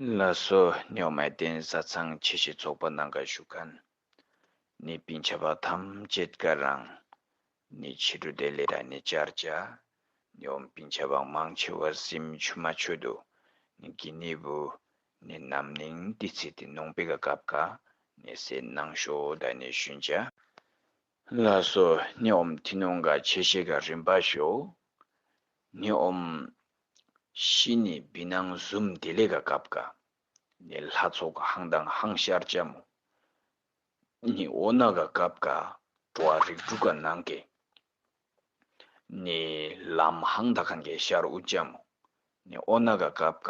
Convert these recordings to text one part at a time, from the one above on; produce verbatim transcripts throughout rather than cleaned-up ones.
ལགས་སོ། ནི་འོ་མ་བསྟན་བཟའ་ཚང་ཆེ་བཞི་ཚོགས་པ་ནང་ག་བཞུགས་མཁན་ནི་སྤུན་ཆ་བ་ཐམས་ཅད་ཀ་རང་ནི་ཕྱི་དྲོ་བདེ་ལེགས་དང་ནི་བཅར་བྱ། ནི་འོ་མ་སྤུན་ཆ་བ་མང་ཆེ་བ་སེམས་ཆུ་མ་ཆོད་དུ་ནི་གི་ནི་བུ་ནི་ནམ་ནིང་ཏི་ཚེ་ཏི་ནོང་པའི་ག་སྐབས་ཀ་ནི་སེ་ནང་ཤོ་དང་ནི་ཤུན་བྱ། ལགས་སོ། ནི་འོ་མ་ཐི་ནོང་ག་ཆེ་བཞི་ག་རིམ་པ་ཤོ། ནི་འོ་མ་ཤི་ནི་བི་ནང་ཟུམ་དེ་ལས་ག་སྐབས་ཀ་ནི་ལྷ་ཚོགས་ཧང་དང་ཧང་ཤར་ཅ་མོ། ནི་འོ་ན་ག་སྐབས་ཀ་འགྲོ་བ་རིགས་དྲུག་ག་ནང་གི་ནི་ལམ་ཧང་ད་ཁན་གི་ཤར་འུ་ཅ་མོ། ནི་འོ་ན་ག་སྐབས་ཀ་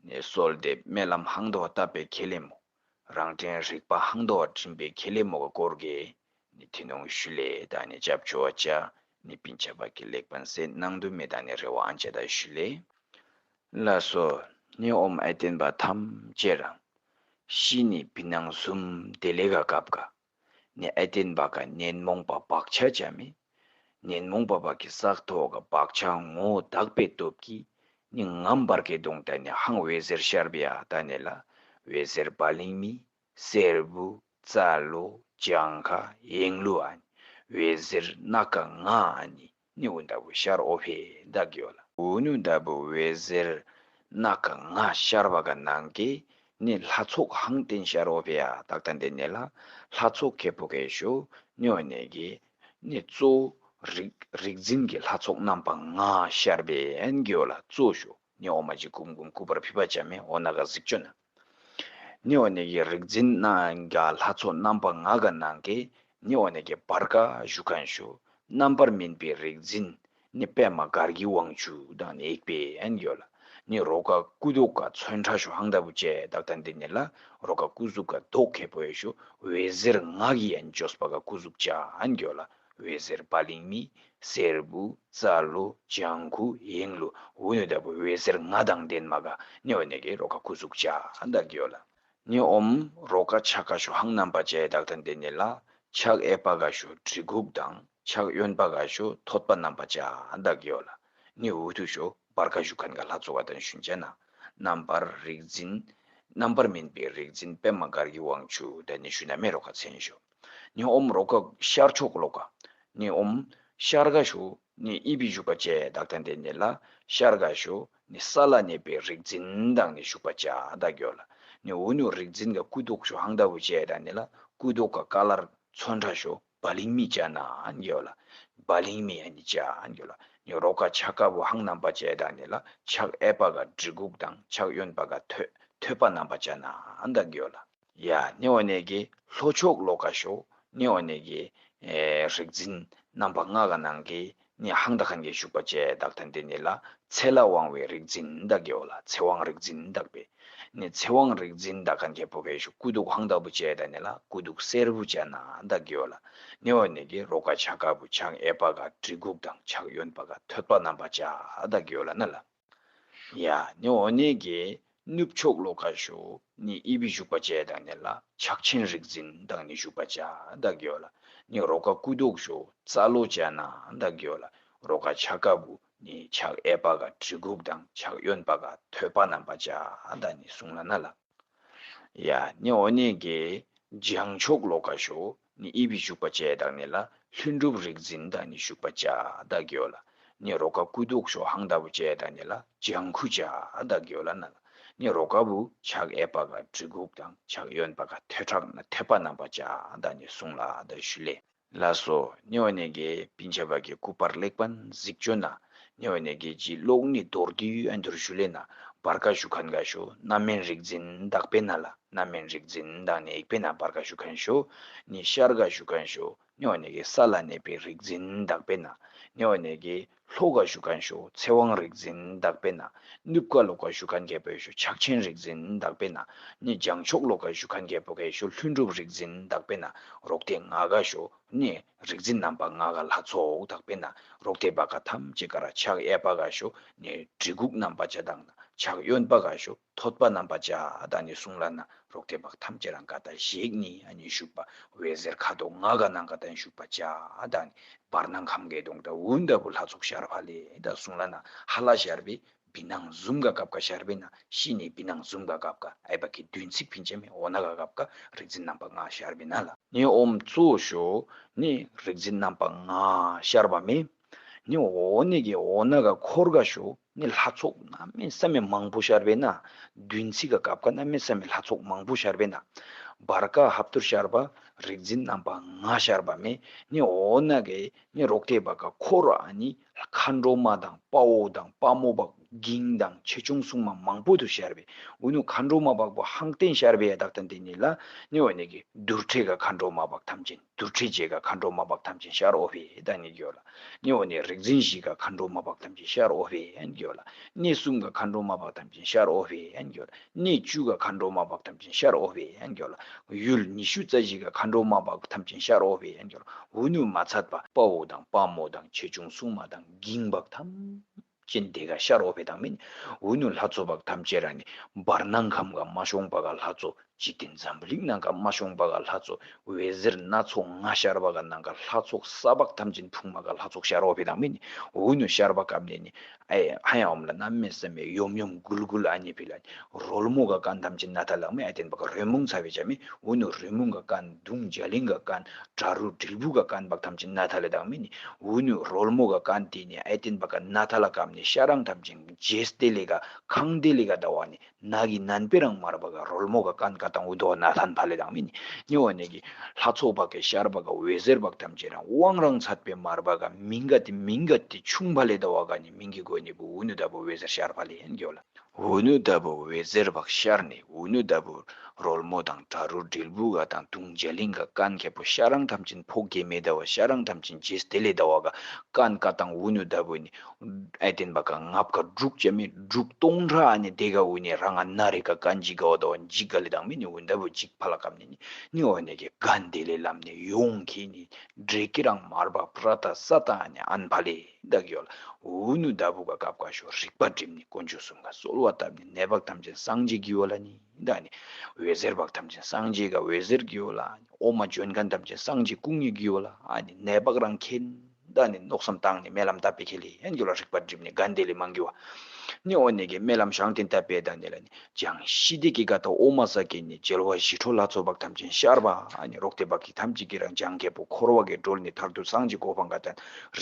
ནི་གསོལ་འདེབས་སྨོན་ལམ་ཧང་དོ་བ་བཏབ་པའི་ཁེ་ལེ་མོ། རང་དྲན་རིག་པ་ཧང་དོ་བ་དྲིམ་པའི་ཁེ་ལེ་མོ་ག་སྐོར་གི་ནི་ཐི་ནོང་ཞུ་ལེ་དང་ནི་ཅབ་ཆོ་བ་ཅ་ནི་སྤུན་ཆ་བ་གི་ལེགས་པན་སེ་ནང་དུ་མེ་དང་ནི་རེ་བ་ཨན་ཅ་ད་ཞུ་ལེ། ལགས་སོ། ནི་འོ་མ་ཨེ་བསྟན་པ་ཐམས་ཅད་རང་ཤི་ནི་བི་ནང་ཟུམ་དེ་ལས་ག་སྐབས་ཀ་ནི་ཨེ་བསྟན་པ་ག་ཉོན་མོངས་པ་བག་ཆགས་ཅ་མི། ཉོན་མོངས་པ་བག་གི་བསགས་ཐོག་ག་བག་ཆགས་ངོ་བོ་དག་པའི་སྟོབས་ཀྱིས་ནི་ངམ་བར་གི་གདོང་ད་ནི་ཧང་འོད་ཟེར་ཤར་བི་ཡ་ད་ནི་ལ་འོད་ཟེར་བ་ལིང་མི། སེར་བུ། རྩ་ལོ། ལྗང་ཁ། ཡེང་ལུ་ཨ་ནི། འོད་ཟེར་སྣ་ཁ་ལྔ་ཨ་ནི་ནི་འུ་ད་བུ་ཤར་འོ་ཕེ་ད་གི་ཡོ་ལ། འུ་ནུ་ད་བུ་འོད་ཟེར་སྣ་ཁ་ལྔ་ཤར་བ་ག་ནང་གི་ནི་ལྷ་ཚོགས་ཧང་བསྟན་ཤར་འོ་ཕེ་ཡ་དག་ད་འདི་ནི་ལ་ལྷ་ཚོགས་ཁེ་པོ་གེ་ཤོ་ནི་འོ་ནི་གི་ནི་གཙོ་བོ་རིག་རིག་འཛིན་གི་ལྷ་ཚོགས་རྣམ་པ་ལྔ་ཤར་བེ་ཨན་གི་ཡོ་ལ་གཙོ་ཤོ། ནི་འོ་མ་ཅི་ཀུམ་ཀུམ་སྐུ་པར་ཕི་པ་ཅ་མེ་འོ་ན་ག་གཟིགས་ཅོ་ན། ནི་འོ་ནི་གི་རིག་འཛིན་ན་ག་ལྷ་ཚོགས་རྣམ་པ་ལྔ་ག་ནང་གི་ནི་འོ་ནི་གི་བར་ག་ཞུ་ཁན་ཤོ་རྣམ་པར་སྨིན་པའི་རིག་འཛིན་ནི་པད་མ་གར་གྱི་དབང་ཕྱུག་དང་ནི་ཡེག་པེ་ཨན་གྱོ་ལ། ནི་རོ་ཀ་སྐུ་མདོག་ག་ཚོན་ཁྲ་ཤོ་ཧང་ད་བུ་ཅེ་དག་ད་འདི་ནི་ལ་རོ་ཀ་སྐུ་གཟུགས་ག་མདོག་ཁེ་པོ་ཡེ་ཤོ་འོད་ཟེར་ལྔ་གི་ཨན་ཅོས་པ་ག་སྐུ་གཟུགས་ཅ་ཨན་གྱོ་ལ། འོད་ཟེར་བ་ལིང་མི། སེར་བུ། རྩ་ལོ། ལྗང་ཁུ། ཡེང་ལུ། འུ་ནུ་ད་བུ་འོད་ཟེར་ལྔ་དང་ལྡན་མ་ག་ནི་འོ་ནི་གི་རོ་ཀ་སྐུ་གཟུགས་ཅ་ཨན་ད་གི་ཡོ་ལ། ནི་འོ་མ་རོ་ཀ་ཆ་ཀ་ཤོ་ཧང་རྣམ་པ་ཅ་དག་ད་འདི་ནི་ལ་ཕྱག་གཡས་པ་ག་ཤོ་གྲི་གུག་དང་ཕྱག་གཡོན་པ་ག་ཤོ་ཐོད་པ་རྣམ་པ་ཅ་ཨན་ད་གི་ཡོ་ལ། ནི་འུ་ཐུ་ཤོ་བར་ག་ཞུ་ཁན་ག་ལྷ་ཚོགས་ག་དང་ཤུན་ཅ་ན། རྣམ་པར་རིག་འཛིན། རྣམ་པར་སྨིན་པའི་རིག་འཛིན་པད་མ་གར་གྱི་དབང་ཕྱུག་ད་ནི་ཤུ་ན་མེ་རོ་ཀ་མཚན་ཤོ། ནི་འོ་མ་རོ་ཀ་ཤར་ཕྱོགས་ལོ་ཀ། ནི་འོ་མ་ཤར་ག་ཤོ་ནི་ཨི་བི་ཞུ་པ་ཅ་དག་ད་འདི་ནི་ལ་ཤར་ག་ཤོ་ནི་ས་ལ་གནས་པའི་རིག་འཛིན་དང་ནི་ཞུ་པ་ཅ་ད་གྱོ་ལ། ནི་འུ་ནུ་རིག་འཛིན་ག་སྐུ་མདོག་ཤོ་ཧང་ད་བུ་ཅ་ད་ནི་ལ་སྐུ་མདོག་ག་ཀ་ལར་ཚོན་ཁྲ་ཤོ་བ་ལིང་མི་ཅ་ན་ཨན་གྱོ་ལ། བ་ལིང་མི་ཨན་ནི་ཅ་ཨན་གྱོ་ལ། ནི་རོ་ཀ་ཆ་ཀ་བུ་ཧང་རྣམ་པ་ཅ་ད་ནི་ལ་ཕྱག་གཡས་པ་ག་གྲི་གུག་དང་ཕྱག་གཡོན་པ་ག་ཐོད་ཐོད་པ་རྣམ་པ་ཅ་ན་ཨན་ད་གྱོ་ལ། ཡ་ནི་འོ་ནི་གི་ལྷོ་ཕྱོགས་ལོ་ཀ་ཤོ་ནི་འོ་ནི་གི་ཨེ་རིག་འཛིན་རྣམ་པ་ལྔ་ག་ནང་གི་ནི་ཧང་ད་ཁན་གི་ཞུ་པ་ཅ་དག་ད་འདི་ནི་ལ་ཚེ་ལ་དབང་བའི་རིག་འཛིན་ད་གྱོ་ལ། ཚེ་དབང་རིག་འཛིན་དག་པེ། ནི་ཚེ་དབང་རིག་འཛིན་ད་ཁན་གི་པོ་གེ་ཤོ་སྐུ་མདོག་ཧང་ད་བུ་ཅ་ད་ནི་ལ་སྐུ་མདོག་སེར་བུ་ཅ་ན་ད་གྱོ་ལ། ནི་འོ་ནི་གི་རོ་ཀ་ཆ་ཀ་བུ་ཕྱག་གཡས་པ་ག་གྲི་གུག་དང་ཕྱག་གཡོན་པ་ག་ཐོད་པ་རྣམ་པ་ཅ་ད་གྱོ་ལ་ན་ལ། ཡ་ནི་འོ་ནི་གི་ནུབ་ཕྱོགས་ལོ་ཀ་ཤོ་ནི་ཨི་བི་ཞུ་པ་ཅ་དང་ནི་ལ་ཕྱག་ཆེན་རིག་འཛིན་དང་ནི་ཞུ་པ་ཅ་ད་གྱོ་ལ། ནི་རོ་ཀ་སྐུ་མདོག་ཤོ་རྩ་ལོ་ཅ་ན་ད་གྱོ་ལ། རོ་ཀ་ཆ་ཀ་བུ་ནི་ཕྱག་གཡས་པ་ག་གྲི་གུག་དང་ཕྱག་གཡོན་པ་ག་ཐོད་པ་རྣམ་པ་ཅ་ད་ནི་གསུང་ལ་ན་ལ། ཡ་ནི་འོ་ནི་གི་བྱང་ཕྱོགས་ལོ་ཀ་ཤོ་ནི་ཨི་བི་ཞུ་པ་ཅ་དང་ནི་ལ་ལྷུན་གྲུབ་རིག་འཛིན་དང་ནི་ཞུ་པ་ཅ་ད་གྱོ་ལ། ནི་རོ་ཀ་སྐུ་མདོག་ཤོ་ཧང་ད་བུ་ཅ་དང་ནི་ལ་ལྗང་ཁུ་ཅ་ད་གྱོ་ལ་ན་ལ། ནི་རོ་ཀ་བུ་ཕྱག་གཡས་པ་ག་གྲི་གུག་དང་ཕྱག་གཡོན་པ་ག་ཐོད་ཁྲག་ན་ཐོད་པ་རྣམ་པ་ཅ་ད་ནི་གསུང་ལ་ད་ཞུ་ལེ། ལགས་སོ། ནི་འོ་ནི་གི་སྤུན་ཆ་བ་གི་སྐུ་པར་ལེགས་པན་གཟིགས་ཅོ་ན། ནི་འོ་ནི་གི་ཇི་ལོག་ནི་རྡོར་གི་ཨན་དུར་ཞུ་ལེ་ན། བར་ཀ་ཞུ་ཁན་ག་ཤོ་རྣམ་སྨིན་རིག་འཛིན་དག་པེ་ན་ལ། རྣམ་སྨིན་རིག་འཛིན་དང་ནི་ཡེག་པེ་ན་བར་ཀ་ཞུ་ཁན་ཤོ། ནི་ཤར་ག་ཞུ་ཁན་ཤོ་ནི་འོ་ནི་གི་ས་ལ་གནས་པའི་རིག་འཛིན་དག་པེ་ན། ནི་འོ་ནི་གི་ལྷོ་ག་ཞུ་ཁན་ཤོ་ཚེ་དབང་རིག་འཛིན་དག་པེ་ན། ནུབ་ག་ལོ་ག་ཞུ་ཁན་གེ་པོ་ཤོ་ཕྱག་ཆེན་རིག་འཛིན་དག་པེ་ན། ནི་བྱང་ཕྱོགས་ལོ་ག་ཞུ་ཁན་གེ་པོ་གེ་ཤོ་ལྷུན་གྲུབ་རིག་འཛིན་དག་པེ་ན། རོག་ཏེ་ང་ག་ཤོ་ནི་རིག་འཛིན་རྣམ་པ་ལྔ་ག་ལྷ་ཚོགས་དག་པེ་ན། རོག་ཏེ་བ་ག་ཐམས་ཅད་ག་ར་ཕྱག་གཡས་པ་ག་ཤོ་ནི་གྲི་གུག་རྣམ་པ་ཅ་དང་ན། ཕྱག་གཡོན་པ་ག་ཤོ་ཐོད་པ་རྣམ་པ་ཅ་དང་ནི་གསུང་ལ་ན། རོག་ཏེ་བ་ག་ཐམས་ཅད་རང་ག་ད་ཞིག་ནི་ཨ་ནི་ཞུགས་པ། འོད་ཟེར་ཁ་དོག་ལྔ་ག་ནང་ག་ད་ཞུགས་པ་ཅ་དང་ནི། བར་སྣང་ཁམས་གེ་དོང་ད་འུན་ད་བུ་ལྷ་ཚོགས་ཤར་བ་ལེ་ད་གསུང་ལ་ན། ཧ་ལ་ཤར་བི། བི་སྣང་ཟུམ་ག་སྐབས་ཀ་ཤར་བེ་ན། ཤི་ནི་བི་སྣང་ཟུམ་ག་སྐབས་ཀ་ཨའི་བ་ཀི་བདུན་ཚིགས་ཕིན་ཅེ་མེ་འོ་ན་ག་སྐབས་ཀ་རིག་འཛིན་རྣམ་པ་ལྔ་ཤར་བེ་ན་ལ། ནི་ཨོམ་གཙོ་ཤོ་ནི་རིག་འཛིན་རྣམ་པ་ལྔ་ཤར་བ་མེ། ནི་འོ་ནི་གི་འོ་ན་ག་འཁོར་ག་ཤོ་ནི་ལྷ་ཚོགས་གནམ་མེད་ས་མེད་མང་པོ་ཤར་བེ་ན། བདུན་ཚིགས་ག་སྐབས་ཀ་གནམ་མེད་ས་མེད་ལྷ་ཚོགས་མང་པོ་ཤར་བེ་ན། བར་ཀ་ཧབ་ཏུར་ཤར་བ་རིག་འཛིན་རྣམ་པ་ལྔ་ཤར་བ་མེ། ནི་འོ་ན་གི་ནི་རོག་ཏེ་བ་ཀ་འཁོར་ཨ་ནི་མཁའ་འགྲོ་མ་དང་དཔའ་བོ་དང་དཔའ་མོ་བ་གིང་དང་ཆེ་ཆུང་སྲུང་མ་མང་པོ་དུ་ཤར་བེ། འུ་ནུ་མཁའ་འགྲོ་མ་བག་པོ་ཧང་ཏེན་ཤར་བེ་ཡ་དག་ཏན་ཏེ་ནི་ལ། ནི་འོ་ནི་གི་དུར་ཁྲོད་ག་མཁའ་འགྲོ་མ་བག་ཐམས་ཅད། དུར་ཁྲོད་ཅེས་ག་མཁའ་འགྲོ་མ་བག་ཐམས་ཅད་ཤར་འོ་བེ་ད་ནི་གི་ཡོ་ལ། ནི་འོ་ནི་རིག་འཛིན་བཞི་ག་མཁའ་འགྲོ་མ་བག་ཐམས་ཅད་ཤར་འོ་བེ་ཡན་གི་ཡོ་ལ། གནས་གསུམ་ག་མཁའ་འགྲོ་མ་བག་ཐམས་ཅད་ཤར་འོ་བེ་ཡན་གི་ཡོ་ལ། གནས་བཅུ་ག་མཁའ་འགྲོ་མ་བག་ཐམས་ཅད་ཤར་འོ་བེ་ཡན་གི་ཡོ་ལ། ཡུལ་ཉི་ཤུ་རྩ་བཞི་ག་མཁའ་འགྲོ་མ་བག་ཐམས་ཅད་ཤར་འོ་བེ་ཡན་གི་ཡོ་ལ། འུ་ནུ་མ་ཚད་པ་དཔའ་བོ་དང་དཔའ་མོ་དང་ཆེ་ཆུང་སྲུང་མ་དང་གིང་བག་ཐམས་ཅད་དེ་ག་ཤར་འོ་བེ་དང་མིན། འུ་ནུ་ལྷ་ཚོགས་བག་ཐམས་ཅད་ར་ནི་བར་སྣང་ཁམས་ག་མ་ཤོང་བ་ག་ལྷ་ཚོགས། འཇིག་རྟེན་འཛམ་བུ་གླིང་ནང་ག་མ་ཤོང་བ་ག་ལྷ་ཚོགས། འོད་ཟེར་སྣ་ཚོགས་ལྔ་ཤར་བ་ག་ནང་ག་ལྷ་ཚོགས་ས་བག་ཐམས་ཅད་ཕུང་མ་ག་ལྷ་ཚོགས་ཤར་འོ་བེ་དང་མིན། འུ་ནུ་ཤར་བ་སྐབས་ནས་ནི་ཨེ་ཧ་ཡང་འོམ་ལ་གནམ་མེད་ས་མེད་ཡོམ་ཡོམ་གུལ་གུལ་ཨ་ནི་ཕི་ལ་ནི་རོལ་མོ་ག་ཀན་ཐམས་ཅད་ན་ཐ་ལག་མེ། ཨ་བརྟན་པ་ག་རོལ་མོ་ཚ་བེ་ཅ་མེ། འུ་ནུ་རོལ་མོ་ག་ཀན་དུང་རྒྱ་གླིང་ག་ཀན་དྲ་རུ་དྲིལ་བུ་ག་ཀན་བག་ཐམས་ཅད་ན་ཐ་ལེ་དང་མིན། འུ་ནུ་རོལ་མོ་ག་ཀན་ཏེ་ནི་ཨ་བརྟན་པ་ག་ན་ཐ་ལ་སྐབས་ནས་ཤ་རང་ཐམས་ཅད་རྗེས་ཏེ་ལེ་ག་ཁང་ཏེ་ལེ་ག་ད་བ་ནི། ནག་གི་ནན་པེ་རང་མར་བ་ག་རོལ་མོ་ག་ཀན་ཀ་དང་འུ་དོ་ན་ཐན་ཕ་ལེ་དང་མིན། ནི་འོ་ནི་གི་ལྷ་ཚོགས་བག་གི་ཤར་བ་ག་འོད་ཟེར་བག་ཐམས་ཅད་རང་དབང་རང་ཚད་པའི་མར་བ་ག་མིང་ག་ཏི་མིང་ག་ཏི་ཆུང་ཕ་ལེ་ད་བ་ག་ནི་མིང་གི་གོ་ནི་བུ་འུ་ནུ་ད་བུ་འོད་ཟེར་ཤར་ཕ་ལེ་ཡན་གྱོ་ལ། འུ་ནུ་ད་བུ་འོད་ཟེར་བག་ཤར་ནི་འུ་ནུ་ད་བུ་རོལ་མོ་དང་དྲ་རུ་དྲིལ་བུ་ག་དང་དུང་རྒྱ་གླིང་ག་ཀན་ཁེ་པོ་ཤ་རང་ཐམས་ཅད་ཕོག་གེ་མེ་ད་བ་ཤ་རང་ཐམས་ཅད་རྗེས་ཏེ་ལེ་ད་བ་ག་ཀན་ཀ་དང་འུ་ནུ་ད་བུ་ནི། ཨའི་བརྟན་པ་ག་ངབ་ག་འབྲུག་ཅ་མི་འབྲུག་སྟོང་ཕྲག་ཨ་ནི་དེ་ག་འུ་ནི་རང་ང་ན་རེ་ག་གན་ཇི་ག་བ་དོ་འཇི་ག་ལི་དང་མི་ནི་འུ་འདབ་བུ་ཇིག་ཕ་ལ་ཀམ་ནི་ནི་ནི་འོ་ནི་གི་གན་དེ་ལེ་ལམ་ནི་ཡོང་ཁི་ནི་འདྲེ་ཀི་རང་མར་བ་པྲ་ཏ་ས་ཏ་ཨ་ནི་ཨན་ཕ་ལེ་དག་ཡོ་ལ། འུ་ནུ་འདབ་བུ་ག་ཀབ་ག་ཤོ་རིག་པ་སྒྲིམ་ནི་དཀོན་མཆོག་གསུམ་ག་གསོལ་བ་བཏབ་ནི་ནད་བག་ཐམས་ཅད་སངས་རྒྱས་གི་ཡོ་ལ་ནི་ད་ནི་འོད་ཟེར་བག་ཐམས་ཅད་སངས་རྒྱས་ག་འོད་ཟེར་གི་ཡོ་ལ་ཨ་ནི་ཨོ་མ་ཇོན་གན་ཐམས་ཅད་སངས་རྒྱས་སྐུ་ངེ་གི་ཡོ་ལ་ཨ་ནི་ནད་བག་རང་ཁེན། ད་ནི་མནོ་བསམ་བཏང་ནས་སྨོན་ལམ་བཏབ་པའི་ཁེ་ལས་ཡན་གྱི་ལ་རིག་པ་སྒྲིམ་ནས་གན་དེ་ལས་མང་གི་བ། ནི་འོ་ནས་ཀྱི་སྨོན་ལམ་བཞེངས་ཏེ་བཏབ་པའི་ད་ནི་ལ་ནི་བྱང་ཤི་དེ་ཀྱི་ག་ད་ཨོ་མ་ས་ཀྱི་ནི་རྒྱལ་བ་ཞི་ཁྲོ་ལྷ་ཚོགས་བག་ཐམས་ཅད་ཤར་བ་ཨ་ནི་རོག་ཏེ་བག་གི་ཐམས་ཅད་ཀྱི་རང་བྱང་ཁེ་པོ་འཁོར་བ་གི་སྒྲོལ་ནི་མཐར་ཐུག་སངས་རྒྱས་གོ་འཕང་ག་ད་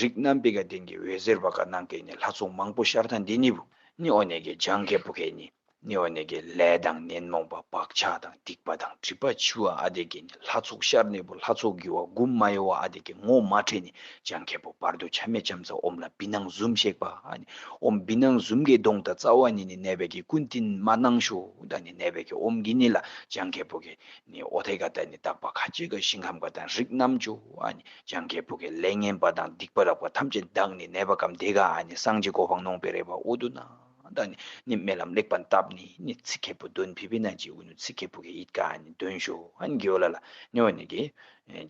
རིགས་རྣམ་པའི་ག་དེང་གི་འོད་ཟེར་བག་ག་ནང་གི་ནི་ལྷ་ཚོགས་མང་པོ་ཤར་ཐང་འདི་ནི་བུ། ནི་འོ་ནས་ཀྱི་བྱང་ཁེ་པོ་ཁེ་ནི། ནི་འོ་ནས་ཀྱི་ལས་དང་ཉོན་མོངས་པ་བག་ཆགས་དང་སྡིག་པ་དང་སྒྲིབ་པ་འཆི་བ་ཨ་དེ་ཀྱི་ནི་ལྷ་ཚོགས་ཤར་ནས་བུ་ལྷ་ཚོགས་རྒྱུ་བ་འགུམ་མ་ཡོ་བ་ཨ་དེ་ཀྱི་ངོ་མ་ཁྲེ་ནི་བྱང་ཁེ་པོ་བར་དུ་ཆ་མེད་ཆམ་ས་ཨོམ་ལ་བི་ནང་ཟུམ་ཤེག་པ་ཨ་ནི་ཨོམ་བི་ནང་ཟུམ་གྱི་གདོང་དང་རྩ་བ་ནི་ནི་ནད་པའི་ཀྱི་ཀུན་ཏིན་མ་ནང་ཤོ་ད་ནི་ནད་པའི་ཀྱི་ཨོམ་གྱི་ནི་ལ་བྱང་ཁེ་པོ་ཀྱི་ནི་ཨོ་ཐེ་ག་ད་ནི་དག་པ་ཁ་ཅིག་གི་ཞིང་ཁམས་ག་ད་རིགས་རྣམ་ཅོ་ཨ་ནི་བྱང་ཁེ་པོ་ཀྱི་ལས་ངན་པ་དང་སྡིག་པ་རགས་པ་ཐམས་ཅད་དག་ནི་ནད་པ་ཀམ་དེ་ག་ཨ་ནི་སངས་རྒྱས་གོ་འཕང་གནང་པའི་རེ་བ་ཨོ་དུ་ན། ད་ནི་ནི་སྨོན་ལམ་ལེགས་པར་བཏབ་ནི་ནི་ཚིག་ཁེ་པོ་འདོན་ཕི་བི་ན་ཅི་འུ་ནུ་ཚིག་ཁེ་པོ་གི་ཡིད་ཀ་ནི་འདོན་ཤོ་ཨན་གྱོ་ལ་ལ་ནི་འོ་ནི་གི་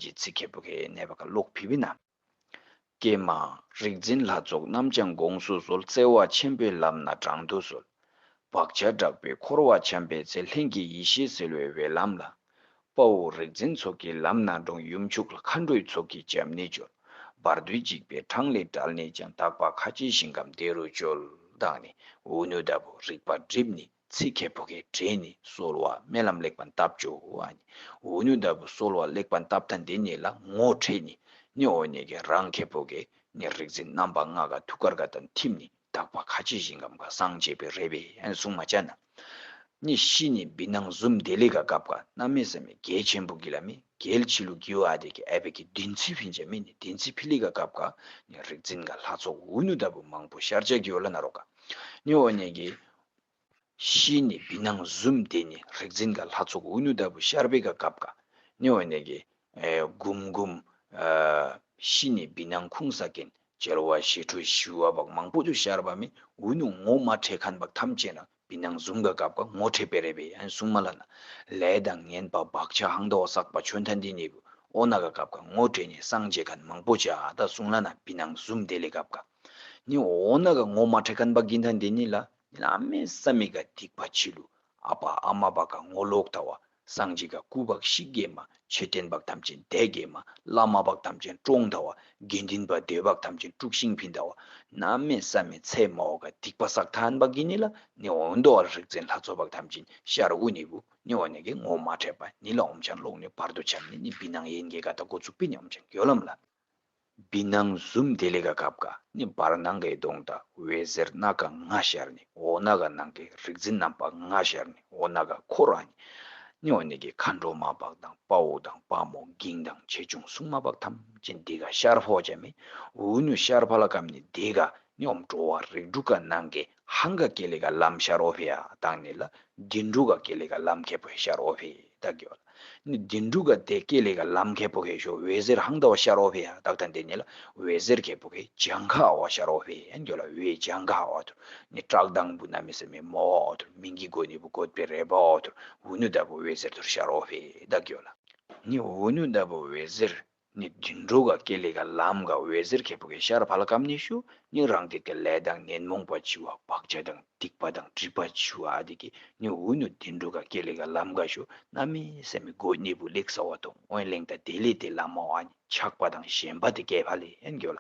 ཅི་ཚིག་ཁེ་པོ་གི་ནད་པ་ཀ་ལོག་ཕི་བི་ན། ཀྱེ་མ། རིག་འཛིན་ལྷ་ཚོགས་རྣམས་ཀྱང་དགོངས་སུ་གསོལ། བརྩེ་བ་ཆེན་པོའི་ལམ་སྣ་དྲང་དུ་གསོལ། བག་ཆགས་དྲག་པོས་འཁོར་བ་འཁྱམས་པའི་ཚེ། ལྷུན་གྱིས་ཡེ་ཤེས་གསལ་བའི་འོད་ལམ་ལ། དཔའ་བོ་རིག་འཛིན་ཚོགས་ཀྱིས་ལམ་སྣ་དྲོངས། ཡུམ་ཕྱུག་ལ་མཁའ་འགྲོའི་ཚོགས་ཀྱིས་བྱམས་ནས་སྤྱོད། བར་དོའི་འཇིགས་པའི་འཕྲང་ལས་བསྒྲལ་ནས་ཀྱང་། དག་པ་ཁ་ཆེའི་ཞིང་ཁམས་བདེ་རུ་སྤྱོད། དང་ནི་འུ་ནུ་ལྟ་བུ་རིག་པ་སྒྲིབ་ནི་ཚིག་ཁེ་པོ་གི་དྲན་ནི་གསོལ་བ་སྨོན་ལམ་ལེགས་པར་བཏབ་ཅོ་ཨ་ནི། འུ་ནུ་ལྟ་བུ་གསོལ་བ་ལེགས་པར་བཏབ་ཐ་འདི་ཉིད་ལ་ངོ་འཕྲད་ནི་ནི་འོ་ནི་གི་རང་ཁེ་པོ་གི་ནི་རིག་འཛིན་རྣམ་པ་ལྔ་ག་ཐུགས་ཀར་ག་དང་ཐིམ་ནི། དག་པ་ཁ་ཆེ་ཞིང་ཁམས་ཀ་སངས་རྒྱས་པའི་རེ་བའི་ཨན་གསུང་མ་ཅ་ན། ནི་ཤི་ནི་བི་ནང་ཟུམ་དེ་ལེ་ག་སྐབས་ཀ་གནམ་མེད་ས་མེད་གལ་ཆེན་པོ་གི་ལ་མི་གལ་ཆི་ལུ་གི་ཡོ་ཨ་དེ་གི་ཨ་བེ་གི་བདུན་ཚིགས་ཕིན་ཅ་མི་ནི་བདུན་ཚིགས་ཕི་ལི་ག་སྐབས་ཀ་ནི་རིག་འཛིན་ག་ལྷ་ཚོགས་འུ་ནུ་ལྟ་བུ་མང་པོ་ཤར་ཅ་གི་ཡོ་ལ་ན་རོ་ག་ནི་འོ་ནི་གི་ཤི་ནི་བི་ནང་ཟུམ་དེ་ནི་རིག་འཛིན་ག་ལྷ་ཚོགས་འུ་ནུ་ལྟ་བུ་ཤར་བེ་ག་སྐབས་ཀ་ནི་འོ་ནི་གི་ཨེ་གུམ་གུམ་ཨ་ཤི་ནི་བི་ནང་ཁུང་ས་ཀེན་རྒྱལ་བ་ཞི་ཁྲོ་ཞི་བ་བག་མང་པོ་དུ་ཤར་བ་མི་འུ་ནུ་ངོ་མ་ཁྲེ་ཁན་བག་ཐམས་ཅད་ན་བི་ནང་ཟུམ་ག་སྐབས་ཀ་ངོ་ཁྲེ་པེ་རེ་བེ་ཨན་གསུང་མ་ལ་ན། ལས་དང་ངན་པ་བག་ཆགས་ཧང་དོ་བསགས་པ་ཆོན་ཐན་འདི་ནི་བུ་ཨོ་ན་ག་སྐབས་ཀ་ངོ་ཁྲེ་ནི་སངས་རྒྱས་ཁན་མང་པོ་ཅ་ཨ་ད་གསུང་ལ་ན་བི་ནང་ཟུམ་དེ་ལེ་སྐབས་ཀ་ནི་ཨོ་ན་ག་ངོ་མ་ཁྲེ་ཁན་བག་གིན་ཐན་འདི་ནི་ལ་ནི་ལ་མེ་ས་མི་ག་སྡིག་པ་ཆི་ལུ་ཨ་པ་ཨ་མ་བག་ག་ངོ་ལོག་ཐ་བ། སངས་རྒྱས་ཀ་སྐུ་བག་ཤིག་གེ་མ། མཆོད་རྟེན་བག་ཐམས་ཅད་དེ་གེ་མ། བླ་མ་བག་ཐམས་ཅད་བཀྲོང་ད་བ། དགེ་འདུན་པ་སྡེ་བག་ཐམས་ཅད་དཀྲུག་ཤིང་ཕིན་ད་བ། གནམ་མེད་ས་མེད་ཚད་མ་བ་ག་སྡིག་པ་བསགས་ཐན་བག་གི་ནི་ལ་ནི་འོན་དོ་བ་རིག་འཛིན་ལྷ་ཚོགས་བག་ཐམས་ཅད་ཤར་དབུ་ནི་བུ་ནི་འོ་ནི་གེ་ངོ་མ་འཕྲད་པ་ནི་ལ་ཨོམ་ཆང་ལོག་ནི་བར་དུ་ཆམ་ནི་ནི་བི་ནང་ཡན་གེ་ག་ད་གོ་ཚུགས་པི་ནི་ཨོམ་ཆང་གྱོ་ལམ་ལ། བི་ནང་ཟུམ་དེ་ལེ་ག་ཀབ་ཀ་ནི་བར་ནང་གི་གདོང་ད་འོད་ཟེར་སྣ་ཁ་ལྔ་ཤར་ནི་འོ་ན་ག་ནང་གི་རིག་འཛིན་རྣམ་པ་ལྔ་ཤར་ནི་འོ་ན་ག་འཁོར་བ་ནི་ནི་འོ་ནི་གི་མཁའ་འགྲོ་མ་བག་དང་དཔའ་བོ་དང་དཔའ་མོ་འགྱིང་དང་ཆེ་ཆུང་སྲུང་མ་བག་ཐམས་ཅད་འདི་ག་ཤར་ཕོ་བྱ་མི་འུ་ནུ་ཤར་ཕ་ལ་ཀམ་ནི་འདི་ག་ནི་ཨོམ་འགྲོ་བ་རིགས་དྲུག་ག་ནང་གི་ཧང་ག་ཀེ་ལེ་ག་ལམ་ཤར་འོ་ཕི་ཡ་དང་ནི་ལ་བདུན་དྲུག་ག་ཀེ་ལེ་ག་ལམ་ཁེ་པོ་ཤར་འོ་ཕི་ད་གི་ནི་བདུན་དྲུག་ག་དེ་ཀེ་ལེ་ག་ལམ་ཁེ་པོ་ཁེ་ཤོ་འོད་ཟེར་ཧང་ད་བ་ཤར་འོ་ཕི་ཡ་དག་དང་དེ་ནི་ལ་འོད་ཟེར་ཁེ་པོ་ཁེ་ལྗང་ཁ་བ་ཤར་འོ་ཕི་ཡ་འགྱོ་ལ་འོད་ལྗང་ཁ་བ་དུ་ནི་བཀྲག་མདངས་བུ་ན་མི་སེ་མི་མོ་བ་དུ་མིང་གི་གོ་ནི་བུ་གོད་པེ་རེ་བ་བ་དུ་འུ་ནུ་ད་བུ་འོད་ཟེར་དུ་ཤར་འོ་ཕི་ཡ་དག་གི་ལ་ནི་འུ་ནུ་ད་བུ་འོད་ཟེར་ནི་བདུན་དྲུག་ག་ཀེ་ལེ་ག་ལམ་ག་འོད་ཟེར་ཁེ་པོ་ཁེ་ཤར་ཕ་ལ་ཀམ་ནི་ཤུ་ནི་རང་དེ་ཀ་ལས་དང་ཉོན་མོངས་པ་འཆི་བ་བག་ཆགས་དང་སྡིག་པ་དང་སྒྲིབ་པ་འཆི་བ་ཨ་དེ་གི་ནི་འུ་ནུ་བདུན་དྲུག་ག་ཀེ་ལེ་ག་ལམ་ག་ཤོ་གནམ་མེད་ས་མེད་གོ་ནི་བུ་ལེགས་ས་བ་དང་འོན་གླེང་ད་དེ་ལེ་དེ་ལ་མ་བ་ནི་ཆགས་པ་དང་ཞེན་པ་དེ་སྐྱེ་ཕ་ལེ་ཨན་གྱོ་ལ་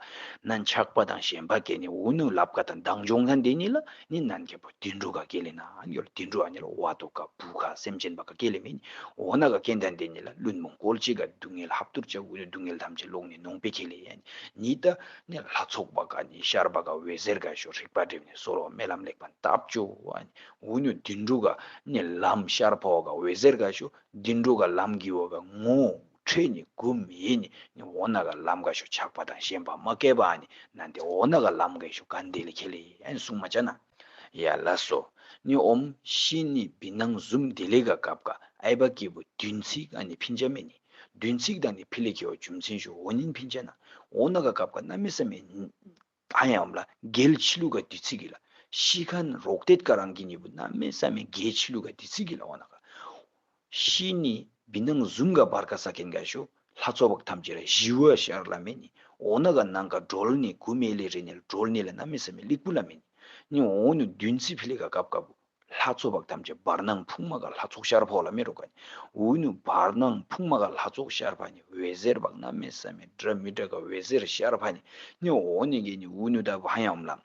ནན་ཆགས་པ་དང་ཞེན་པ་སྐྱེ་ནི་འུ་ནུ་ལབ་ཀ་དང་མདང་འཇོང་ཐན་དེ་ནི་ལ་ནི་ནན་ཁེ་པོ་བདུན་དྲུག་ག་ཀེ་ལེ་ན་ཨན་གྱོ་ལ་བདུན་དྲུག་ཨ་ནི་ལ་བ་དོ་ག་བུ་ག་སེམས་ཅན་པ་ག་ཀེ་ལེ་མེ་ནི་འོ་ན་ག་ཀེན་ཐན་དེ་ནི་ལ་བླུན་རྨོངས་བཀོལ་ཅི་ག་སྡུག་བསྔལ་ཧབ་ཏུར་ཅག་འུ་ནུ་སྡུག་བསྔལ་ཐམས་ཅད་ལོག་ནི་ནོང་པེ་ཁེ་ལེ་ཨན། ཉི་ད་ནི་ལྷ་ཚོགས་པ་ག་ནི་ཤར་པ་ག་འོད་ཟེར་ག་ཤོ་རིག་པ་སྒྲིབ་ནི་སོལ་བ་སྨོན་ལམ་ལེགས་པ་བཏབ་ཅོ་ཨ་ནི་འུ་ནུ་བདུན་དྲུག་ག་ནི་ལམ་ཤར་ཕོ་ག་འོད་ཟེར་ག་ཤོ་བདུན་དྲུག་ག་ལམ་གི་བ་ག་ངོ་ཁྲེ་ནི་གུམ་ཡེ་ནི་ནི་འོ་ན་ག་ལམ་ག་ཤོ་ཆགས་པ་དང་ཞེན་པ་མ་སྐྱེས་པ་ཨ་ནི་ན་དེ་འོ་ན་ག་ལམ་ག་ཤོ་ག་འདི་ལེ་ཁེ་ལེ་ཨ་ནི་གསུང་མ་ཅ་ན་ཡ་ལ་སོ་ནི་ཨོམ་ཤི་ནི་བི་ནང་ཟུམ་དེ་ལེ་ག་ཀབ་ག་ཨའི་བ་ཀི་བུ་བདུན་ཚིག་ཨ་ནི་ཕིན་ཅ་མེ་ནི། བདུན་ཚིག་དང་ནི་ཕི་ལེ་ཁེ་བ་རྒྱུ་མཚན་ཞུ་འོ་ཉིན་ཕིན་ཆ་ན། འོ་ན་ག་སྐབས་ཀ་གནམ་མེད་ས་མེད་ཨ་ཡང་ལ་རྒྱལ་ཕྱི་ལུགས་ཀ་བདུད་ཚིག་གི་ལ། ཤི་ཁན་རོག་ཏེད་ཀ་རང་གི་ཉི་བུ་གནམ་མེད་ས་མེད་རྒྱལ་ཕྱི་ལུགས་ཀ་བདུད་ཚིག་གི་ལ་འོ་ན་ག་ཤི་ནི་བི་ནང་ཟུམ་ག་བར་ཀ་ས་ཁེན་ག་ཤོ་ལྷ་ཚོགས་བག་ཐམས་ཅད་ར་ཞི་བ་ཤར་ལ་མེ་ནི། འོ་ན་ག་ནང་ག་གྲོལ་ནི་གུ་མེ་ལེ་རེ་ནི་གྲོལ་ནི་ལ་གནམ་མེད་ས་མེད་ལིག་པུ་ལ་མེ་ནི། ནི་འོ་ནུ་བདུན་ཚིག་ཕི་ལེ་ག་སྐབས་ཀ་བུ། ལྷ་ཚོགས་བག་ཐམས་ཅད་བར་སྣང་ཕུང་མ་ག་ལྷ་ཚོགས་ཤར་ཕོ་ལ་མེ་རོ་ག་ནི། འུ་ནུ་བར་སྣང་ཕུང་མ་ག་ལྷ་ཚོགས་ཤར་ཕ་ནི་འོད་ཟེར་བག་གནམ་མེད་ས་མེད་འདྲ་མི་འདྲ་ག་འོད་ཟེར་ཤར་ཕ་ནི། ནི་འོ་ནི་གི་ནི་འུ་ནུ་ད་བ་ཡམ་ལམ།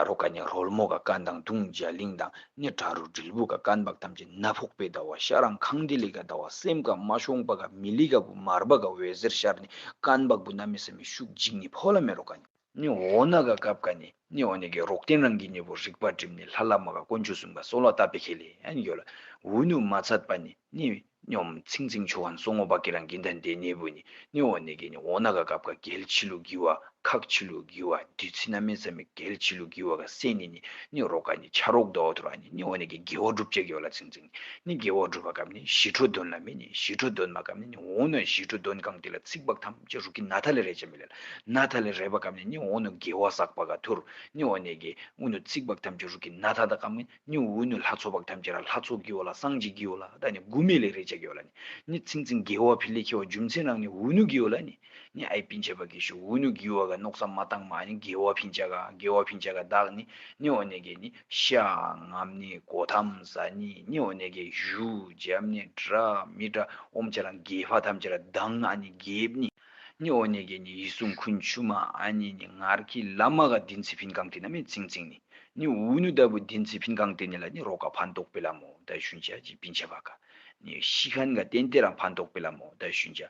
རོ་ག་ནི་རོལ་མོ་ག་ཀན་དང་དུང་རྒྱ་གླིང་དང་ནི་གྲ་རུ་དྲིལ་བུ་ག་ཀན་བག་ཐམས་ཅད་ན་ཕོག་པའི་ཟླ་བ་ཤ་རང་ཁང་དི་ལི་ག་ཟླ་བ་སེམས་ག་མ་ཤོང་པ་ག་མི་ལི་ག་བུ་མར་བ་ག་འོད་ཟེར་ཤར་ནི་ཀན་བག་བུ་གནམ་མེད་ས་མེད་ཤུགས་འཇིག་ནི་ཕོ་ལ་མེ་རོ་ག་ནི། ནི་འོ་ན་ག་སྐབས་ཀ་ནི་ནི་འོ་ནི་གི་རོག་ཏེན་རང་གི་ནི་བོ་རིག་པ་སྒྲིམ་ནི་ལྷ་ལ་མ་ག་དཀོན་མཆོག་གསུམ་ག་གསོལ་བ་བཏབ་པའི་ཁེ་ལེ་ཨན་ཡོད་ལ། འུ་ནུ་མ་ཚད་པ་ནི་ནི་ཉོམ་ཚིང་ཚིང་ཆོ་ཧན་སོང་ངོ་བ་ཀི་རང་གི་ད་འདི་ནི་བུ་ནི་ནི་འོ་ནི་གི་ནི་འོ་ན་ག་སྐབས་ཀ་རྒྱལ་ཕྱི་ལུ་གི་བ་ཁག་ཕྱི་ལུ་གི་བ་བདུད་རྩི་གནམ་མེད་ས་མེད་རྒྱལ་ཕྱི་ལུ་གི་བ་ག་སེ་ནི་ནི་ནི་རོ་ག་ནི་ཆ་རོག་དོ་ཐུ་ར་ནི་ནི་འོ་ནི་གི་དགེ་བ་སྒྲུབ་ཅེས་གི་བ་ལ་ཚིང་ཚིང་ནི་དགེ་བ་སྒྲུབ་པ་སྐབས་ནི་ཞི་ཁྲོ་འདོན་ལ་མེ་ནི་ཞི་ཁྲོ་འདོན་མ་སྐབས་ནི་ནི་འོ་ན་ཞི་ཁྲོ་འདོན་གང་དེ་ལ་ཚིག་བག་ཐམས་ཅད་རུ་གི་ན་ཐ་ལེ་རེ་ཅ་མི་ལེ་ལ་ན་ཐ་ལེ་རེ་བ་སྐབས་ནི་ནི་འོ་ན་དགེ་བ་བསགས་པ་ག་ཐུར་ནི་འོ་ནི་གི་འུ་ནུ་ཚིག་བག་ཐམས་ཅད་རུ་གི་ན་ཐ་ད་སྐབས་ནི་ནི་འུ་ནུ་ལྷ་ཚོགས་བག་ཐམས་ཅད་ར་ལྷ་ཚོགས་གི་བ་ལ་སངས་རྒྱས་གི་བ་ལ་ད་ནི་གུ་མེ་ལེ་རེ་ཅ་གི་བ་ལ་ནི་ནི་ཚིང་ཚིང་དགེ་བ་ཕི་ལེ་ཁེ་བ་རྒྱུ་མཚན་རང་ནི་འུ་ནུ་གི་བ་ལ་ནི། ནི་ཨའི་པིན་ཆེ་བ་གི་ཤུ་འུ་ནུ་གི་བ་ག་ནོག་ས་མ་ཏང་མ་ནི་དགེ་བ་ཕིན་ཆ་ག་དགེ་བ་ཕིན་ཆ་ག་དག་ནི་ནི་འོ་ནི་གི་ནི་ཤ་ངམ་ནི་གོ་ཐམ་ཟ་ནི་ནི་འོ་ནི་གི་ཞུ་འཇམ་ནི་དྲ་མི་དྲ་ཨོམ་ཆ་རང་དགེ་བ་ཐམས་ཅད་ར་དང་ཨ་ནི་གེབ་ནི་ནི་འོ་ནི་གི་ནི་ཡི་སུང་ཁུན་ཆུ་མ་ཨ་ནི་ནི་ངར་ཁི་ལ་མ་ག་དིན་ཚི་ཕིན་གང་ཏི་ན་མི་ཚིང་ཚིང་ནི་ནི་འུ་ནུ་ད་བུ་དིན་ཚི་ཕིན་གང་ཏི་ནི་ལ་ནི་རོ་ག་ཕན་ཐོག་པེ་ལ་མོ་ད་ཤུན་ཆ་ཅི་པིན་ཆེ་བ་ག་ནི་ཤི་ཁན་ག་ཏན་ཏེ་རང་ཕན་ཐོག་པེ་ལ་མོ་ད་ཤུན་ཆ།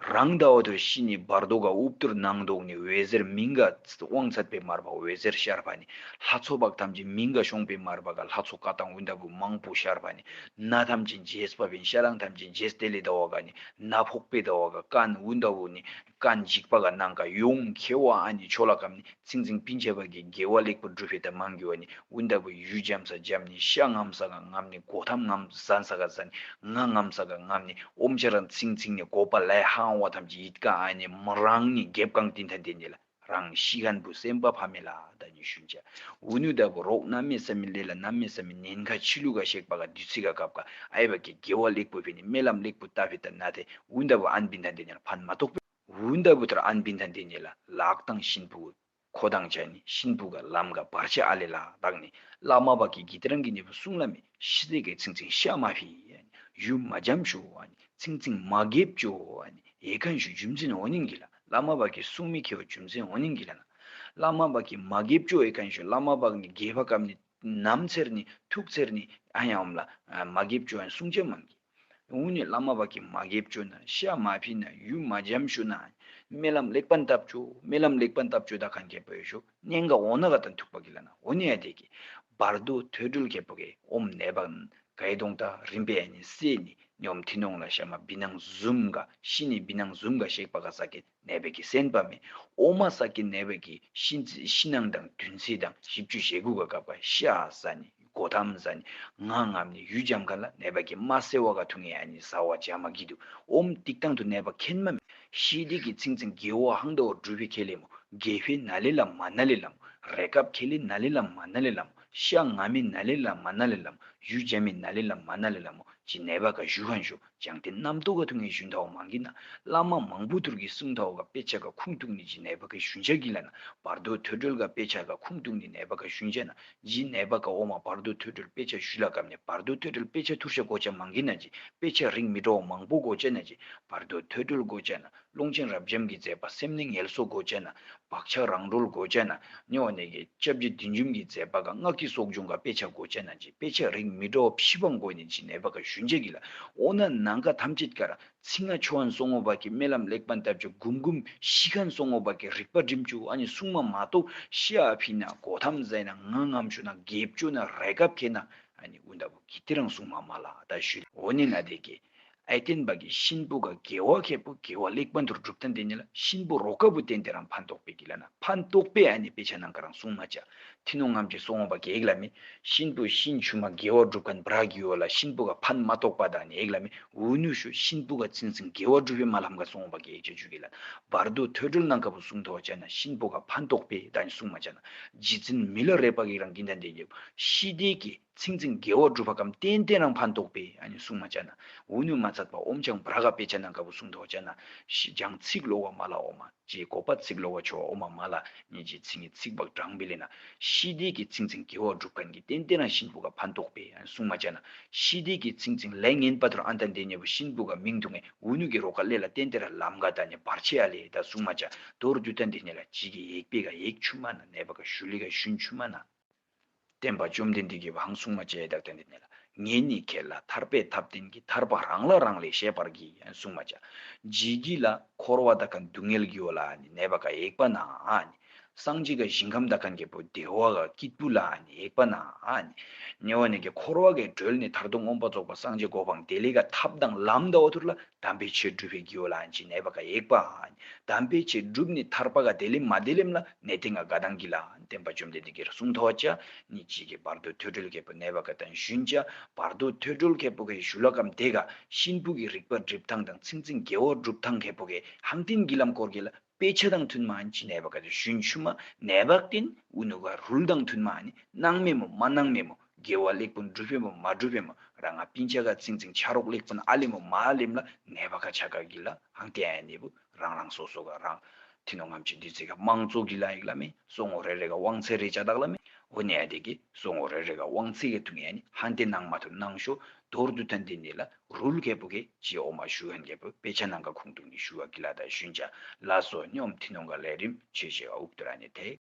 རང་ཟླ་བ་ཐུར་ཤི་ནི་བར་དོ་ག་ཨུབ་ཏུར་ནང་དོག་ནི་འོད་ཟེར་མིང་ག་དབང་ཚད་པའི་མར་བ་འོད་ཟེར་ཤར་བ་ནི་ལྷ་ཚོགས་བག་ཐམས་ཅད་མིང་ག་ཤོང་པའི་མར་བ་ག་ལྷ་ཚོགས་ཀ་དང་འུན་ད་བུ་མང་པོ་ཤར་བ་ནི་ན་ཐམས་ཅད་རྗེས་པ་བིན་ཤ་རང་ཐམས་ཅད་རྗེས་ཏེ་ལེ་ཟླ་བ་ག་ནི་ན་ཕོག་པའི་ཟླ་བ་ག་ཀན་འུན་ད་བུ་ནི་ཀན་འཇིགས་པ་ག་ནང་ག་ཡོང་ཁེ་བ་ཨ་ནི་ཆོ་ལ་ཀམ་ནི། ཚིང་ཚིང་པིན་ཆེ་བ་གི་དགེ་བ་ལེགས་པོ་སྒྲུབ་ཕེ་ད་མང་གི་བ་ནི་འུན་ད་བུ་ཡུ་འཇམ་ས་འཇམ་ནི་ཤ་ངམ་ས་ག་ངམ་ནི་གོ་ཐམ་ངམ་ཟན་ས་ག་ཟན་ནི་ང་ངམ་ས་ག་ངམ་ནི་ཨོམ་ཆ་རང་ཚིང་ཚིང་ནི་གོ་པ་ལའི་ཧང་བ་ཐམས་ཅད་ཡིད་ཀ་ཨ་ནི་མ་རང་ནི་རྒྱབ་གང་ཏིན་ཐ་ཏིན་ནི་ལ་རང་ཤི་ཁན་བུ་སེམས་པ་ཕ་མེ་ལ་ད་ནི་ཤུན་ཆ་འུ་ནུ་ད་བུ་རོག་གནམ་མེད་ས་མེད་ལེ་ལ་གནམ་མེད་ས་མེད་ནན་ཁ་ཆི་ལུ་ག་ཤེག་པ་ག་དུས་ཚིག་ག་སྐབས་ག་ཨའི་བ་གི་དགེ་བ་ལེགས་པོ་ཕེ་ནི་སྨོན་ལམ་ལེགས་པོ་ལྟ་ཕེ་ད་ན་ཐེ་འུན་ད་བུ་ཨན་པིན་ཐ་ཏིན་ནི་ལ་ཕན་མ་ཐོགས་པེ། འུན་ད་བུ་ཐར་ཨན་པིན་ཐན་ཏེ་ཉེ་ལ་ལག་དང་གཤིན་པོ་ཁོ་དང་ཆ་ནི་གཤིན་པོ་ག་ལམ་ག་བར་ཆ་ཨ་ལེ་ལ་དག་ནི་བླ་མ་བ་གི་གི་ཏི་རང་གི་ཉེ་བུ་གསུང་ལ་མི་ཤི་ཟེ་གེ་ཚིང་ཚིང་ཤ་མ་ཕི། ཡུལ་མ་འཇམ་ཤོ་ཨ་ནི་ཚིང་ཚིང་མ་རྒྱབ་ཅོ་ཨ་ནི་ཨེ་ཁན་ཤོ་རྒྱུ་མཚན་འོ་ནིང་གི་ལ་བླ་མ་བག་གི་གསུང་མི་ཁེ་བ་རྒྱུ་མཚན་འོ་ནིང་གི་ལ་ན། བླ་མ་བག་གི་མ་རྒྱབ་ཅོ་ཨེ་ཁན་ཤོ་བླ་མ་བག་ནི་རྒྱལ་བ་ཀམ་ནི་ནམ་ཚེར་ནི་ཐུག་ཚེར་ནི་ཨ་ཡང་འོམ་ལ་མ་རྒྱབ་ཅོ་ཨ་ནི་གསུང་ཅེ་མང་གི། འུ་ནི་བླ་མ་བག་གི་མ་རྒྱབ་ཅོ་ན་ཤ་མ་ཕི་ན་ཡུལ་མ་འཇམ་ཤོ་ན་སྨེ་ལམ་ལེགས་པན་བཏབ་ཅོ་སྨེ་ལམ་ལེགས་པན་བཏབ་ཅོ་ད་ཁན་ཁེ་པོ་ཡོ་ཤོ་ནན་ག་འོ་ན་ག་དང་ཐུག་པ་གི་ལ་ན་འོ་ནི་ཨ་དེ་གི་བར་དོ་ཐོས་གྲོལ་ཁེ་པོ་གི་ཨོམ་ནེ་བག་གའི་དོང་ད་རིམ་པས་ཨ་ནི་སེ་ནི་ཉོམ་ཐི་ནོང་ལ་ཤ་མ་བི་ནང་ཟུམ་ག་ཤི་ནི་བི་ནང་ཟུམ་ག་ཤེག་པ་ག་ས་གི་ནེ་བག་གི་སེན་པ་མེ། ཨོ་མ་ས་གི་ནེ་བག་གི་ཤི་ནང་དང་དུན་སེ་དང་ཞིབ་ཅུ་ཞེ་དགུ་ག་ག་པ་ཤ་ས་ནི་གོ་ཐམ་ས་ནི་ང་ངམ་ནི་ཡུལ་འཇམ་ག་ལ་ནེ་བག་གི་མ་སེ་བ་ག་ཐུ་ངེ་ཨ་ནི་ས་བ་ཇ་མ་གི་དུ་ཨོམ་ཏིག་ཏང་དུ་ནེ་བག་ཁེན་མ་མེ། ཤི་དི་གི་ཚིང་ཚིང་གེ་བ་ཧང་དོ་གྲུ་བི་ཁེ་ལེ་མོ། གེ་ཕེ་ན་ལེ་ལ་མ་ན་ལེ་ལ་མོ། རེ་ཀབ་ཁེ་ལེ་ན་ལེ་ལ་མ་ན་ལེ་ལ་མོ། ཤ་ང་མེ་ན་ལེ་ལ་མ་ན་ལེ་ལ་མོ། ཡུ་ཇ་མེ་ན་ལེ་ལ་མ་ན་ལེ་ལ་མོ། ཅི་ནེ་བ་ག་ཞུ་ཧན་ཞུ་ཅང་ཏེ་རྣམ་རྟོག་ག་ཐུ་ངེ་ཞུན་ཐའོ་མང་གི་ན། བླ་མ་མང་པོ་ཐུར་གི་གསུང་ཐའོ་ག་དཔེ་ཆ་ག་ཁུང་ཐུག་ནི་ཅི་ནེ་བ་ག་ཞུན་ཆ་གི་ལ་ན། བར་དོ་ཐོས་གྲོལ་ག་དཔེ་ཆ་ག་ཁུང་ཐུག་ནི་ནེ་བ་ག་ཞུན་ཆ་ན། ཇི་ནེ་བ་ག་ཨོ་མ་བར་དོ་ཐོས་གྲོལ་དཔེ་ཆ་ཞུ་ལ་ཀམ་ནེ་བར་དོ་ཐོས་གྲོལ་དཔེ་ཆ་ཐུར་ཤ་གོ་ཆ་མང་གི་ན་ཅི་དཔེ་ཆ་རིང་མི་འགྲོ་མང་པོ་གོ་ཆ་ན་ཅི་བར་དོ་ཐོས་གྲོལ་གོ་ཆ་ན། ཀློང་ཆེན་རབ་འབྱམས་ཀྱི་མཛད་པ་སེམས་ནི་ངལ་གསོ་གོ་ཆ་ན། བག་ཆགས་རང་གྲོལ་གོ་ཆ་ན། ཉོ་ནེ་གི་སྐྱབས་རྗེ་བདུད་འཇོམས་ཀྱི་མཛད་པ་ག་སྔགས་ཀྱི་གསོ་སྦྱོང་ག་དཔེ་ཆ་གོ་ཆ་ན་ཅི་དཔེ་ཆ་རིང་མི་འགྲོ་ཕྱི་བང་གོ་ནི་ཅི་ནེ་བ་ག་ཞུན་ཆ་གི་ལ། ཨོ་ན་ནང་ག་ཐམས་ཅད་ཀ་ར། ཚིང་ང་ཆོ་ཨན་སོང་ངོ་བ་གི་སྨེ་ལམ་ལེགས་པན་བཏབ་ཅོ་གུམ་གུམ་ཤི་ཁན་སོང་ངོ་བ་གི་རིག་པ་འགྲིམ་ཅུ་ཨ་ནི་གསུང་མ་མ་གཏོགས་ཤི་ཨ་ཕི་ན་གོ་ཐམ་ཟེ་ན་ང་ངམ་ཆུ་ན་གེབ་ཅོ་ན་རེ་ཀབ་ཁེ་ན་ཨ་ནི་འུ་འདབ་བུ་གི་ཏི་རང་གསུང་མ་མ་ལ་ད་ཞུ་ཨོ་ནི་ན་དེ་གི་ཨའི་ཏེན་བ་གི་གཤིན་པོ་ག་དགེ་བ་ཁེ་པོ་དགེ་བ་ལེགས་པན་དུར་སྒྲུབ་ཐན་དེ་ནི་ལ་གཤིན་པོ་རོ་ཀ་བུ་ཏེན་དེ་རང་ཕན་ཐོགས་པེ་གི་ལ་ན་ཕན་ཐོགས་པེ་ཨ་ནི་པེ་ཆ་ནང་ག་རང་གསུང་མ་ཅ། ཐི་ནོ་ངམ་ཅི་སོང་བ་གེག་ལ་མི། གཤིན་པོ་གཤིན་ཆུ་མ་དགེ་བ་སྒྲུབ་ཁན་བྲག་གི་ཡོ་ལ་གཤིན་པོ་ག་ཕན་མ་ཐོགས་པ་དང་ནི་ཨེག་ལ་མི། འུ་ནུ་ཤུ་གཤིན་པོ་ག་ཚིན་ཚིན་དགེ་བ་སྒྲུབ་པེ་མ་ལམ་ག་སོང་བ་གེག་ཅ་ཆུ་གི་ལ། བར་དོ་ཐོས་གྲོལ་ནང་ཀ་བུ་གསུང་ཐོ་ཅ་ན་གཤིན་པོ་ག་ཕན་ཐོགས་པེ་དང་གསུང་མ་ཅ་ན། རྗེ་བཙུན་མི་ལ་རས་པ་གི་རང་གིན་དང་དེ་གེ་ཤི་དེ་གི་ཚིན་ཚིན་དགེ་བ་སྒྲུབ་པ་གམ་ཏེན་ཏེ་རང་ཕན་ཐོགས་པེ་ཨ་ནི་གསུང་མ་ཅ་ན། འུ་ནུ་མ་ཚད་པ་ཨོམ་ཅང་བྲག་ག་པེ་ཅ་ནང་ཀ་བུ་གསུང་ཐོ་ཅ་ན། ཤི་ཅང་ཚིག་ལོ་བ་མ་ལ་ཨོ་མ། ཅེས་གོ་པ་ཚིག་ལོ་བ་ཆོ་ཨོ་མ་མ་ལ་ཉེ་ཅེས་ཚིག་ངེ་ཚིག་བག་དྲང་བི་ལེ་ན། ཤི་དེ་གི་ཚིང་ཚིང་དགེ་བ་སྒྲུབ་ཁན་གི་ཏེན་ཏེ་རང་གཤིན་པོ་ག་ཕན་ཐོགས་པེ་ཨན་གསུང་མ་ཅ་ན། ཤི་དེ་གི་ཚིང་ཚིང་ལས་ངན་པ་ཐུར་ཨན་ཏན་དེ་ཉེ་བུ་གཤིན་པོ་ག་མིང་དུ་ངེ་འུ་ནུ་གི་རོ་ཀ་ལེ་ལ་ཏེན་ཏེ་ར་ལམ་ག་ད་ཉེ་བར་ཆེ་ཨ་ལེ་ད་གསུང་མ་ཅ། དོར་དུ་ཏན་དེ་ཉེ་ལ་ཅི་གི་ཡེག་པེ་ག་ཡེག་ཆུ་མ་ན་ནེ་བ་ག་ཤུ་ལི་ག་ཤུན་ཆུ་མ་ན། བསྟན་པ་བཅོམ་ལྡན་འདས་ཀྱི་བང་གསུང་མ་བཅས་དག་སྟེ་འདི་ནི་ལ། ངེད་གཉིས་ཁྱེད་ལ་ཐར་པའི་ཐབས་བསྟན་གྱི་ཐར་པ་རང་ལ་རང་ལས་ཤེས་པར་གྱིས་གསུང་མ་བཅས། ཇི་གི་ལ་འཁོར་བ་དག་ཁན་སྡུག་བསྔལ་གྱི་འོ་ལ་ནི་ནད་པ་ག་ཡེག་པ་ན་ཨ་ནི། སངས་རྒྱས་ཀ་ཞིང་ཁམས་དག་ཁན་གྱི་པོ་བདེ་བ་ག་སྐྱིད་པོ་ལ་ནི་ཡེག་པ་ན་ཨ་ནི། ཉེ་བ་ནི་གི་འཁོར་བ་གི་སྒྲོལ་ནི་མཐར་ཐུག་མངོན་པར་རྫོགས་པ་སངས་རྒྱས་གོ་འཕང་དེ་ལས་ཀ་ཐབས་དང་ལམ་འདའ་བ་ཐུར་ལ། དམ་པའི་ཆོས་སྒྲུབ་པའི་དགེ་བ་ལ་ཨན་ཅི་ནད་པ་ག་ཡེག་པ་ཨན། དམ་པའི་ཆོས་སྒྲུབ་ནི་ཐར་པ་ག་དེ་ལེམ་མ་དེ་ལེམ་ལ་ནད་དེ་ང་ག་དང་གི་ལ་ཨན། བསྟན་པ་བཅོམ་ལྡན་འདས་ཀྱི་གསུང་ཐོ་ཅ། ནི་ཅི་གི་བར་དོ་ཐོས་གྲོལ་ཁེ་པོ་ནད་པ་ག་དང་ཞུན་ཅ། བར་དོ་ཐོས་གྲོལ་ཁེ་པོ་གི་ཞུ་ལ་ཀམ་དེ་ག་གཤིན་པོ་གི་རིག་པ་སྒྲིབ་ཐང་དང་ཚིང་ཚིང་དགེ་བ་སྒྲུབ་ཐང་ཁེ་པོ་གི་ཧང་ཏིན་གི་ལམ་སྐོར་གི་ལ། དཔེ་ཆ་དང་མཐུན་མ་ཨན་ཅི་ནད་པ་ག་དེ་ཞུན་ཆུ་མ་ནད་པ་ཏིན་འུ་ནུ་ག་རུལ་དང་མཐུན་མ་ཨན་ནི་སྣང་མེ་མོ་མ་སྣང་མེ་མོ། དགེ་བ་ལེགས་པོ་འགྲུབ་པའི་མོ་མ་འགྲུབ་པའི་མོ་རང་ང་པིན་ཆ་ག་ཚིང་ཚིང་ཆ་རོགས་ལེགས་པོ་ཨ་ལེ་མོ་མ་ཨ་ལེམ་ལ་ནད་པ་ག་ཆ་ག་གི་ལ་ཧང་ཏེ་ཨ་ནི་བུ་རང་རང་སོ་སོ་ག་རང་ཐི་ནོ་ངམ་ཅི་འདི་ཚེ་ག་མང་གཙོ་གི་ལ་ཡིག་ལ་མེ་སོ་ངོ་རེ་རེ་ག་དབང་ཚེ་རེ་ཅ་དག་ལ་མེ་འོ་ནི་ཨ་དེ་གི་སོ་ངོ་རེ་རེ་ག་དབང་ཚེ་གི་ཐུང་ཡ་ནི་ཧང་ཏེ་ནང་མ་ཐུར་ནང་ཤོ་དོར་དུ་ཐན་དེ་ནི་ལ་རུལ་ཁེ་པོ་གི་ཅི་ཨོ་མ་ཞུ་ཧན་ཁེ་པོ་དཔེ་ཆ་ནང་ག་ཁུང་ཐུང་གི་ཞུ་བ་གི་ལ་ད་ཞུན་ཅ་ལ་སོ་ཉོམ་ཐི་ནོ་ག་ལས་རིམ་ཆེ་ཆེ་བ་ཨུབ་ཏུ་ར་ནི་ཐེ།